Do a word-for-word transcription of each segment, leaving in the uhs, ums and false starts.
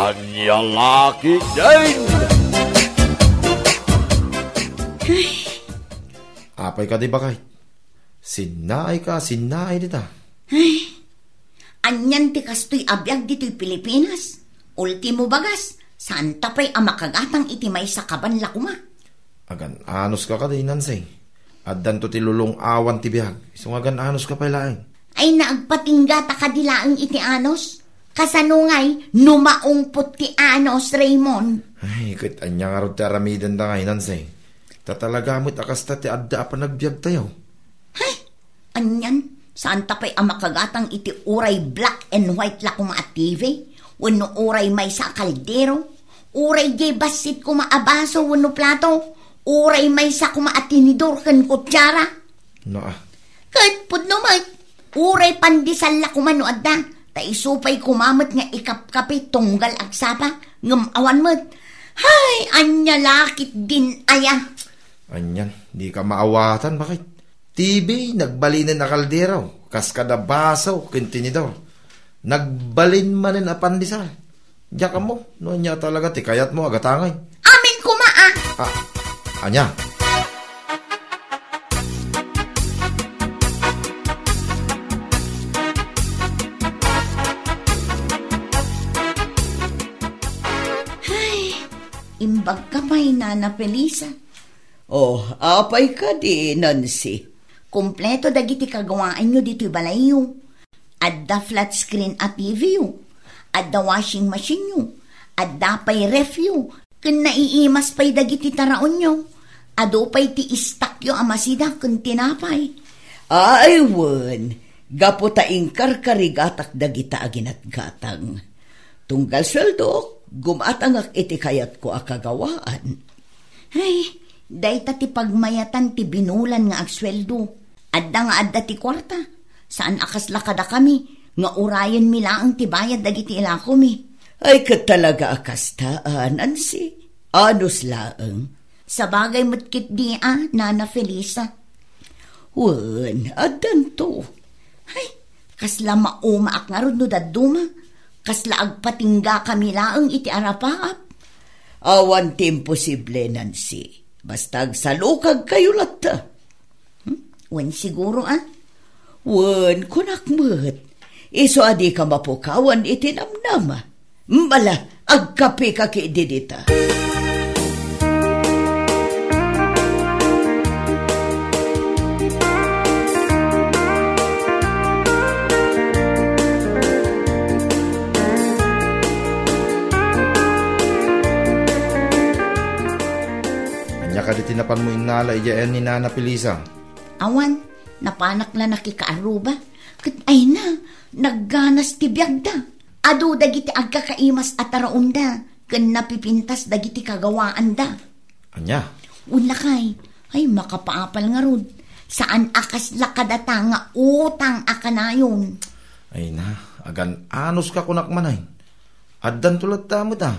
Ania la ketdin? Apay kadi, baket? Sinnaay ka, sinnaay dita. Ay, anian ti kastoy a biag ditoy Pilipinas? Ultimo bagas, saanta pay a makagatang iti maysa kaban la koma. Agan-anos ka kadi, Nancy. Addanto ti lulong-awan ti biag. Isu nga agan-anos ka pay laeng. Ay, naagpatingga ta kadi laeng iti anos. Kasano ngay no maungpot ti anos, Raymond? Ay, ket ania ngarud ti aramidenda ngay, Nancy? Ta talaga met a kasta ti adda a panagbiagtayo. Hay! Anian, saanta pay a makagatang iti uray black and white la koma a T V, wenno uray maysa a kaldero, uray diay bassit koma a baso wenno plato, uray maysa koma a tinidor ken kutsara. No, a. Ket pudno met, uray pandesal la koma no adda, ta isu pay koma met nga ikapkapi tunggal agsapa, ngem awan met. Hay, ania la ketdin aya? Anian, dika maawatan, baket? T V, nagbalinen a kaldero, kas kada baso ken tinidor. Nagbalin manen a pandesal. Diak ammo no ania talaga ti kayatmo a gatangen. Amin koma, a. A, ania? Hay, imbagka pay, Nana Felisa. Oh, apay kadi, Nancy? Kompleto dagiti kagawaanyo ditoy balayyo. Adda flat screen a T V-yo. Adda washing machine-yo. Adda pay ref-yo. Ken naiimas pay dagiti taraonyo. Adu pay ti istakyo a masida ken tinapay. Ay, wen, gapu ta inkarkarigatak dagita a ginatgatang. Tunggal sueldok, gumatangak iti kayatko a kagawaan. Ay, dayta ti pagmayatan ti binulan nga agsueldo. Adda nga adda ti kuarta. Saan a kasla kadakami nga urayenmi laeng ti bayad dagiti ilakomi. Ay, ket talaga a kasta, a, Nancy. Anos laeng. Sabagay met ketdi a, Nana Felisa. Wen, addanto. Hay, kasla maumaak ngarud no dadduma. Kasla agpatinggakami laeng iti arapaap. Awan ti imposible, Nancy. Basta agsalukagkayo latta. Hmm? Wen siguro, a? Wen, kunak met. Isu a dika mapukawan iti namnama. Mala, agkapeka ketdi dita. Ania kadi ti napanmo innala idiay ayan ni Nana Felisa? Awan, napanak la nakikaarruba. Ket ay na, nagganas ti biagda. Adu dagiti agkakaimas a taraonda, ken napipintas dagiti kagawaanda. Ania? Wen lakay, ay makapaapal ngarud. Saan a kasla kadata nga utang a kanayon. Ay na, agan-anos ka kunak manen. Addanto latta met a.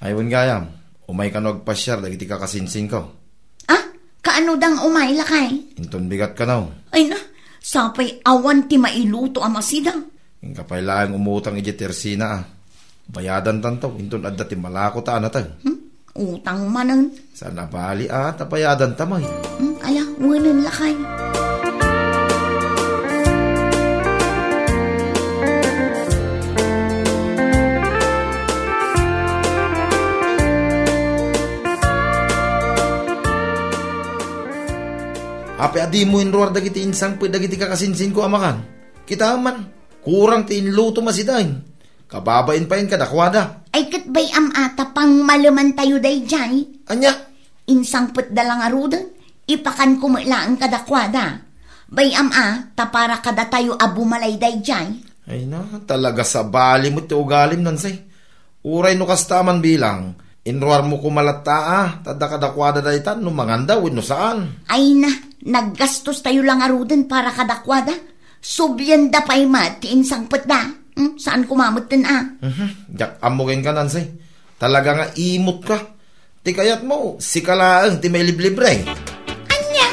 Ay, wen gayam, umay kano agpasiar dagiti kakasinsinko. Ah, kaano dang umay, lakay? Inton bigat kano. Ay na, sapay awan ti mailuto a masida. Inka pay laeng umutang idiay Tersina a. Bayadantanto, inton adda ti malako ta a nateng. Hmm? Utang manen. Saan a bali a, ta bayadanta met. Hmm, ala, wenen lakay. Apay a dimo inruar dagiti insangpet dagiti kakasinsinko a makan? Kitaem man, kurang ti inluto masida. Kababain pay kadakuada. Ay, ket bay-am a ta pangmalemantayo daydiay. Ania? Insangpetda la ngaruden, ipakanko met laeng kadakuada. Bay-am a ta para kadatayo a bumalay daydiay. Ay na, talaga sabali met ti ugalim, Nancy. Uray no kasta man bilang, inruarmo koma latta a, ta adda kadakuada dayta no manganda wenno saan. Ay na, naggastostayo la ngaruden para kadakuada. Sublienda pay met ti insangpetda. Hmm? Saan koma metten a? Mhm. Diak ammo kenka, Nancy. Talaga nga imot ka. Ti kayatmo, sika laeng ti mailiblibre. Ania?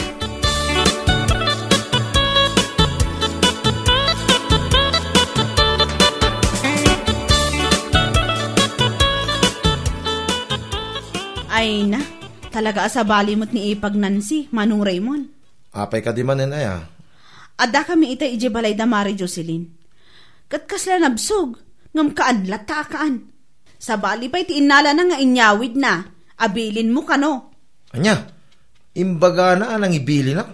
Ay na, talaga a sabali met ni ipag Nancy, Manong Raymond. Apay kadi manen aya? Adda kami ita idiay balay da Mari Jocelyn. Ket kasla nabsog, ngem kaan latta a kaan. Sabali pay ti innalana nga inyawidna, abilinmo kano. Ania? Imbagana a nangibilinak?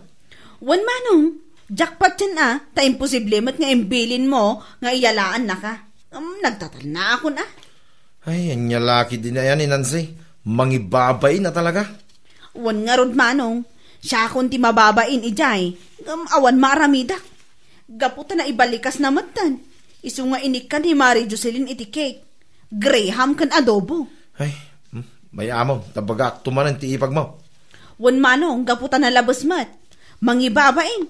Wen manong, jackpot yan a, ta imposible met nga imbilinmo nga iyalaannaka. Ngem nagtatalnaakon a. Ay, ania la ketdi ni Nancy? Mangibabain a talaga. Wen ngarud manong, siakon ti mababain idiay, ngem awan maaramidak. Gapu ta naibalikasna metten. Isu nga inikkan ni Mari Jocelyn iti cake, Graham ken adobo. Ay, hmm, mayamam, ta bagakto manen ti ipagmo. Wen manong, gapu ta nalabes met. Mangibabain.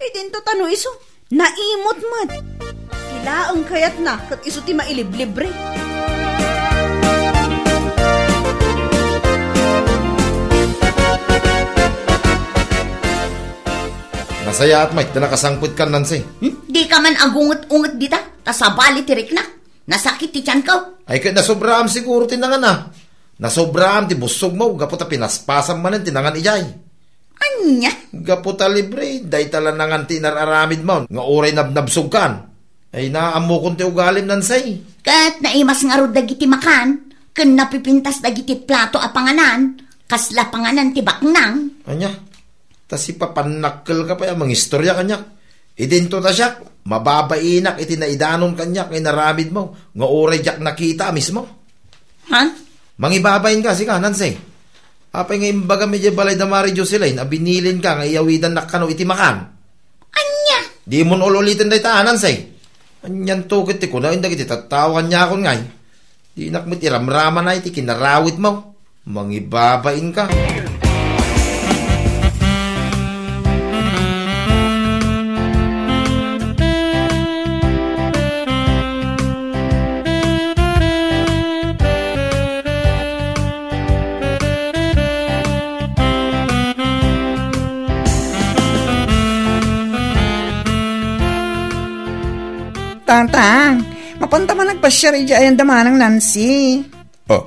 Idinto ta no isu, naimot met. Ti laeng kayatna ket isu ti mailiblibre. Nasayaat met ta nakasangpetkan, Nancy. Hmm? Dika man agunget-unget dita, ta sabali ti riknak. Nasakit ti tiyanko. Ay, ket nasobraam siguro ti nangan a. Nasobraam ti bussogmo, gapu ta pinaspasam manen ti nangan idiay. Ania? Gapu ta libre, dayta la nangan ti inar-aramidmo, nga uray nabnabsogkan. Ay, naammokon ti ugalim, Nancy. Ket naimas ngarud dagiti makan, ken napipintas dagiti plato a panganan, kasla panganan ti baknang. Ania? Ta sipapannakkelka pay a mangistorya kaniak. Idinto ta siak, mababainak iti naidanon kaniak nga inaramidmo, nga uray diak nakita a mismo. Ha? Mangibabainka, sika, Nancy. Apay nga imbagam idiay balay da Mari Jocelyn a binilinka nga iyawidannak kano iti makan? Ania? Dimon ul-uliten dayta, Nancy. Anianto ket ti kunaen dagiti tattao kaniakon ngay? Dinak met iramramana iti kinarawitmo. Mangibabainka. Tatang, mapanta man agpasiar idiay ayan da Manang Nancy. Ah,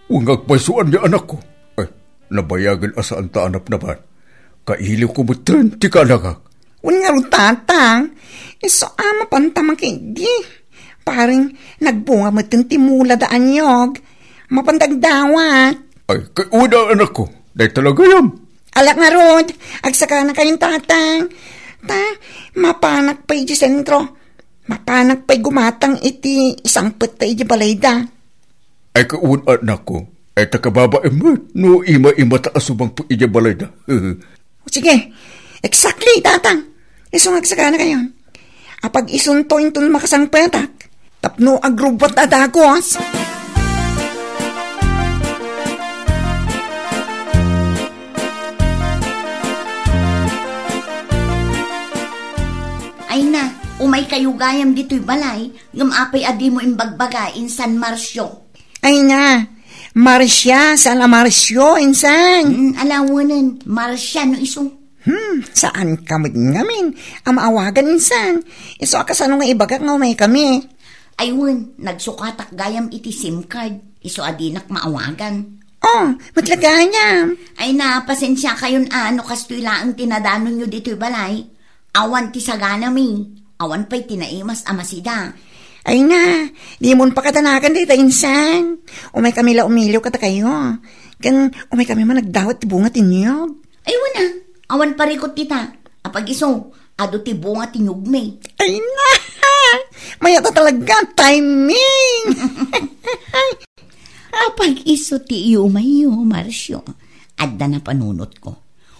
wen nga agpaysuan ni anakko. Ay, nabayagen a saan ta a napnapan. Kailiwko metten ti kaanakak. Wen ngarud, Tatang, isu a mapanta makidi. Paring nagbunga metten ti mula da a niyog. Mapanta agdawat. Ay, kay wen a anakko. Dayta la gayam. Alak ngarud, agsakanakayon, Tatang. Ta, mapanak pay idiay sentro. Mapanak pay gumatang iti isangpet ta idiay balayda. Ay, kaun, anakko. Ay, ta kababaem met no ima-ima ta a sumangpet idiay balayda. Sige, exactly, Tatang. Isu nga agsakanakayon. Apag-isunto inton makasangpetak. Tapno agrubbat a dagos. Ay na, umay kayo gayam ditoy balay, ngem apay a dimo imbagbaga insan Marcio? Ay na, Marcia, saan a Marcio, insan? Hmm, alawenen, Marcia no isu. Hmm, saan ka met ngamin a maawagan, insan? Isu a kasano nga ibagak nga umay kami? Ay wen, nagsukatak gayam iti SIM card, isu a dinak maawagan. Oh, met la gayam. Ay na, pasensia kayon a no kastoy laeng ti nadanonyo ditoy balay. Awan ti saganami. Awan pay ti naimas a masida. Ay na, dimon pakadanagan dayta, insan. Umay kami la umiliw kadakayo. Ken umay kami man agdawat ti bunga ti niyog. Ay, wen a. Awan parikot dita. Apag-isu, adu ti bunga ti niyogmi. Ay na! Mayat a talaga, timing! Apag-isu ti iumayyo, Marcio. Adda napanunotko.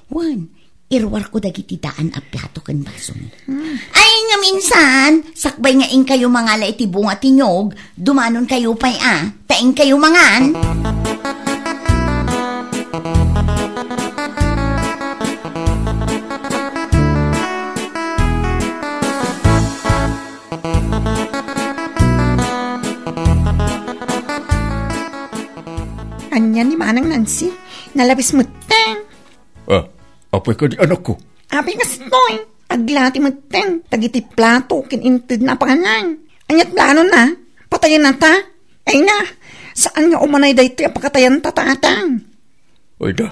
Wen, iruarko dagiti daan a plato ken basomi. Hmm. Ay, ngem insan, sakbay nga inkayo mangala iti bunga ti niyog, dumanonkayo pay a, ta inkayo mangan. Ania ni Manang Nancy? Nalabes metten. Ah, apay kadi, anakko? Apay kastoy? Aglati metten dagiti plato ken intedna a panganan. Ania ti planona? Patayenna ta? Ay na, Saan nga umanay daytoy a pakatayanta, Tatang? Ay da,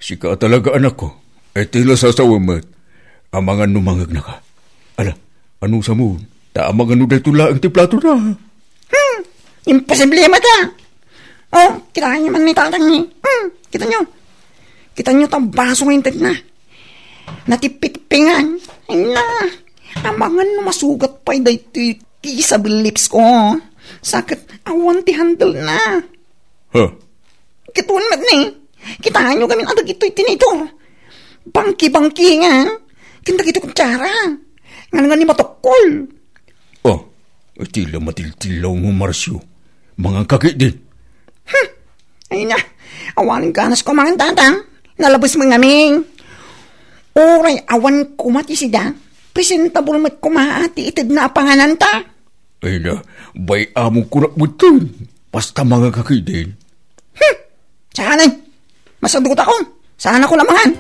sika talaga, anakko. Ay, ti la sasawen met. Amangan no mangegnaka. Ala, anusamon? Ta amangan no daytoy laeng ti platona. Hmm, imposible met a. Oh, kitaenyo man ni Tatang ni. Hmm, kitaenyo. Kitaenyo ta baso nga intedna. Natipitipingan. Ay na, amangan no masugat pay daytoy ti Isabel lips ko. Sakit, awan ti handle na. Huh? Kitaenyo met ni. Kitaenyo gamin a dagitoy tinitor. Bangki-bangkingan. Ken dagitoy kutsara. Nganngan ni matukkol. Oh, iti la matiltilaw mo, Marcio. Mangan ka ketdin. Hmm. Ay na, awan ganas ko mangan, Tatang. Nalabes mo ngamin. Uray awan koma ti sida, presentable met koma ti itedna a pangananta. Ay na, bay-amok kunak metten. Basta mangan ka ketdin. Hmm. Saan ay? Masadutakon. Saan ako lamangan?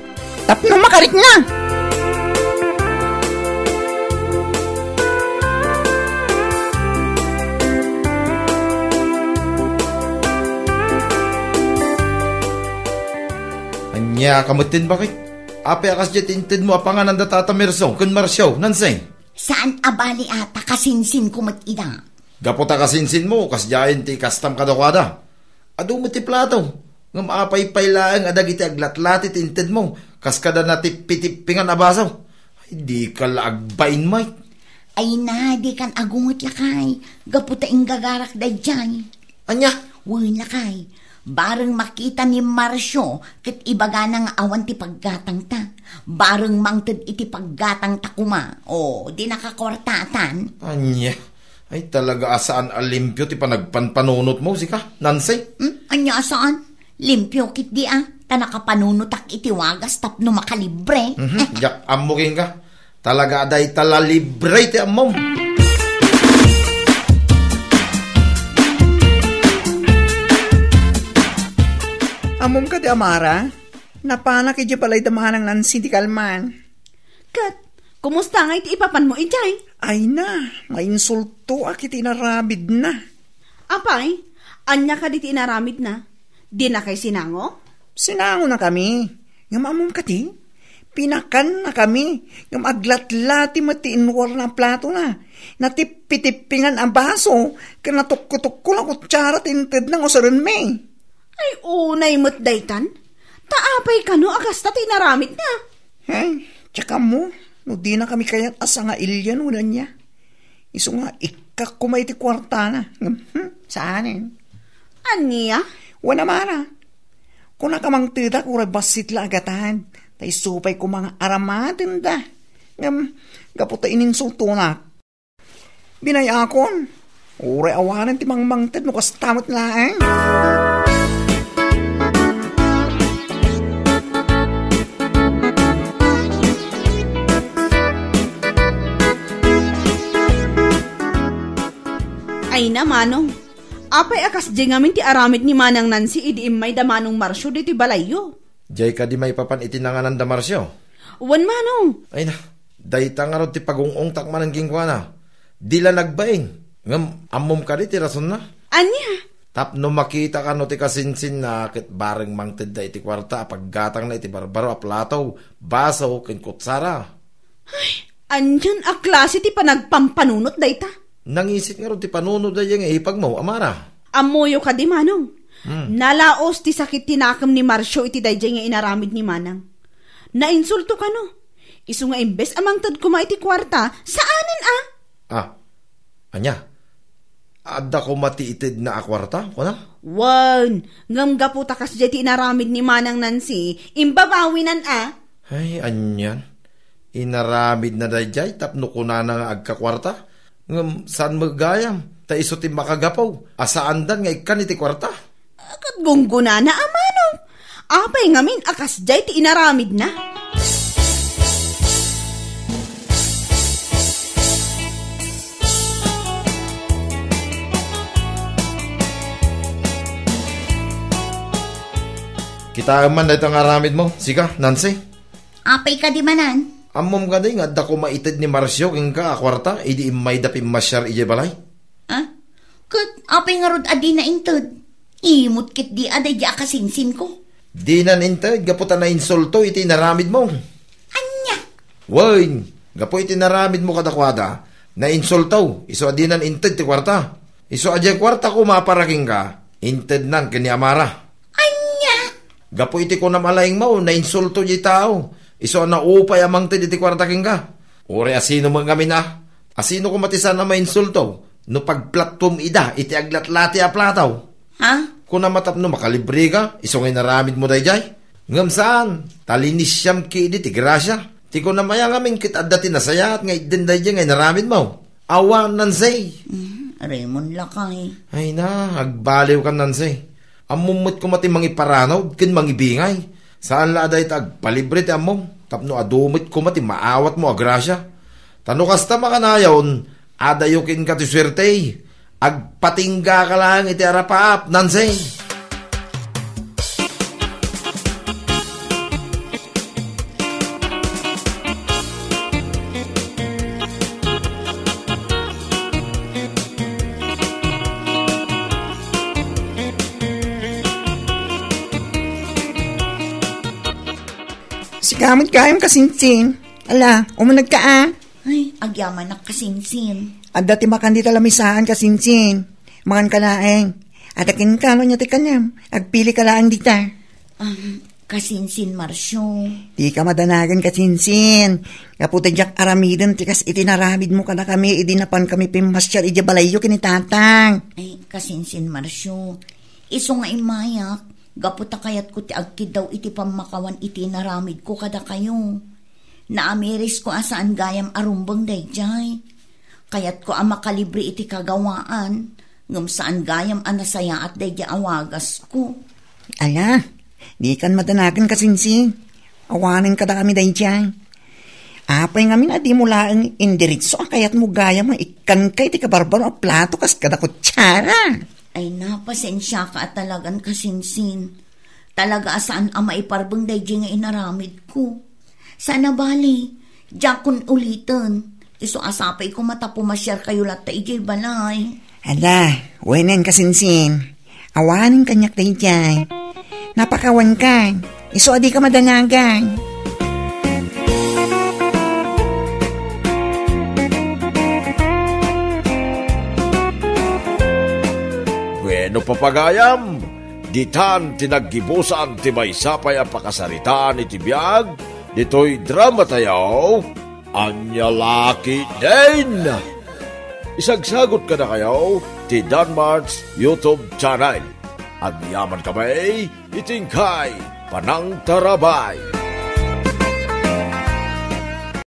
Tapno makarikna. Ania ka metten, bakit? Apay a kasdiay ti intedmo a panganan da Tata Mirso ken Marcio, Nancy? Saan a bali a ta kasinsinko met ida. Gapu ta kasinsinmo, kasdiayen ti kastam kadakuada. Adu met ti plato, ngem apay pay laeng a dagiti aglatlati ti intedmo, kas kada natipitipingan a baso? Ay, dika la agbain, Mike. Ay na, dikan agunget, lakay. Gapu ta inggagarak daydiay. Ania? Wen, lakay. Bareng makita ni Marcio ket ibagana nga awan ti paggatangta. Bareng mangted iti paggatangta koma. O, di nakakuartatan. Ania? Ay, talaga a saan a limpio ti panagpanpanunotmo, sika, Nancy? Hmm? Ania a saan? Limpio ketdi a, ta nakapanunotak iti wagas tapno makalibre. Mhm, diak ammo kenka. Talaga a dayta la libre ti ammom. Ammom kadi, Amara? Napanak idiay balay da Manang Nancy ti kalman. Ket, kumusta ngay ti ipapanmo idiay? Ay na, mainsultoak iti inaramidna. Apay, ania kadi ti inaramidna? Dinakay sinango? Sinangonakami. Ngem ammom kadi? Pinakannakami. Ngem aglatlati met ti inwarna a platona. Natipitipingan a baso, ken natukkotukkol a kutsara ti intedna nga usarenmi. Ay, unay met daytan. Ta apay kano a kasta ti inaramidna? Ay, diak ammo no dinakami kayat a sangailian wenno ania. Isu nga, ikkak koma iti kuartana. Ngem, hmm, saanen. Ania? Wen, Amara. Kunak a mangtedak uray bassit la a gatad. Ta isu pay koma nga aramatenda. Ngem, gapu ta ininsultonak. Binay-akon. Uray awanen ti mangmangted no kasta met laeng. Ay na, Manong. Apay a kasdiay ngamin ti aramid ni Manang Nancy idi immay da Manong Marcio ditoy balayyo? Diay kadi maipapan iti nanganan da Marcio? Wen, Manong. Ay na, dayta ngarud ti pagung-ungtak manen kenkuana. Di la nagbain. Ngem ammom kadi ti rasonna? Ania? Tapno makita kano ti kasinsinna ket bareng mangtedda iti kuarta a paggatangna iti barbaro a plato, baso, ken kutsara. Ay, anian a klase ti panagpampanunot dayta? Nangisit ngarud ti panunot dayta nga ipagmo, Amara. Ammoyo kadi, Manong? Hmm. Nalaos ti sakit ti nakem ni Marcio iti daydiay nga inaramid ni Manang. Nainsulto kano. Isu nga imbes a mangted koma iti kuarta, saanen a. Ah, ania? Adda koma ti itedna a kuarta, kuna? Wen, ngem gapu ta kasdiay ti inaramid ni Manang Nancy, imbabawinan a. Ay, anian? Inaramidna daydiay tapno kunana nga agkakuarta? Ngem saan met gayam, ta isu ti makagapu a saandan nga ikkan iti kuarta. Ket gunggonana a, Manong. Apay ngamin a kasdiay ti inaramidna? Kitaem man dayta nga aramidmo, sika, Nancy. Apay kadi manen? Ammom kadi nga adda koma ited ni Marcio kenka a kuarta idi immayda pimmasiar idiay balay? Ah? Ket apay ngarud a dina inted? Imot ketdi a daydi a kasinsinko. Dinan inted gapu ta nainsulto iti inaramidmo. Ania? Wen, gapu iti inaramidmo kadakuada, nainsulto, isu a dinan inted ti kuarta. Isu a diay kuarta koma a para kenka, intednan ken ni amara. Ania? Gapu iti kunam a laingmo, nainsulto diay tao, isu a naupay a mangted iti kuarta kenka. Uray a sino met ngamin a, a sino koma ti saan a mainsulto no pagplattuam ida iti aglatlati a plato? Ha? Kunam a tapno makalibreka, isu nga inaramidmo daydiay. Ngem saan, ta linisiam ketdi ti grasia. Ti kunam aya ngamin ket adda ti nasayaat nga itden daydiay nga inaramidmo. Awan, Nancy. Mm, Raymond lakay. Ay na, agbaliwkan, Nancy. Ammom met koma ti mangiparanud ken mangibingay. Saan la a dayta agpalibre ti ammom, tapno adu met koma ti maawatmo a grasia. Ta no kasta makanayon, adayo kenka ti suerte. Agpatinggaka laeng iti arapaap, Nancy. Sika met gayam, kasinsin. Ala, umunegka a. Ay, agyamanak, kasinsin. Adda ti makan dita lamisaan, kasinsin. Manganka laeng. Adda kenka no ania ti kaniam. Agpilika laeng dita. Um, kasinsin, Marcio. Dika madanagan, kasinsin. Gapu ta diak aramiden ti kas iti naramidmo kadakami idi napankami pimmasiar idiay balayyo ken ni Tatang. Ay, kasinsin, Marcio. Isu nga immayak, gapu ta kayatko ti agkiddaw iti pammakawan iti naramidko kadakayo. Naamirisko a saan gayam a rumbeng daydiay. Kayatko a makalibre iti kagawaan, ngem saan gayam a nasayaat daydiay a wagasko. Ala, dikan madanagan, kasinsin. Awanen kadakami daydiay. Apay ngamin a dimo laeng indiretso a kayatmo gayam a ikkanka iti kabarbaro a plato kas kada kutsara? Ay, napasensiaka a talagan, kasinsin. Talaga a saan a maiparbeng daydiay nga inaramidko. Saan a bale, diakon uliten. Isu a sapay koma ta pumasiarkayo latta idiay balay. Ala, wenen, kasinsin. Awanen kaniak daydiay. Napakawankan. Isu a dika madanagan. Bueno, papagayam, ditan ti naggibusan ti maysa pay a pakasaritaan iti biag ditoy dramatayo. Ania la ketdin? Isagsagut kadakayo ti Danmart's YouTube channel. Agyamankami iti inkay panangtarabay.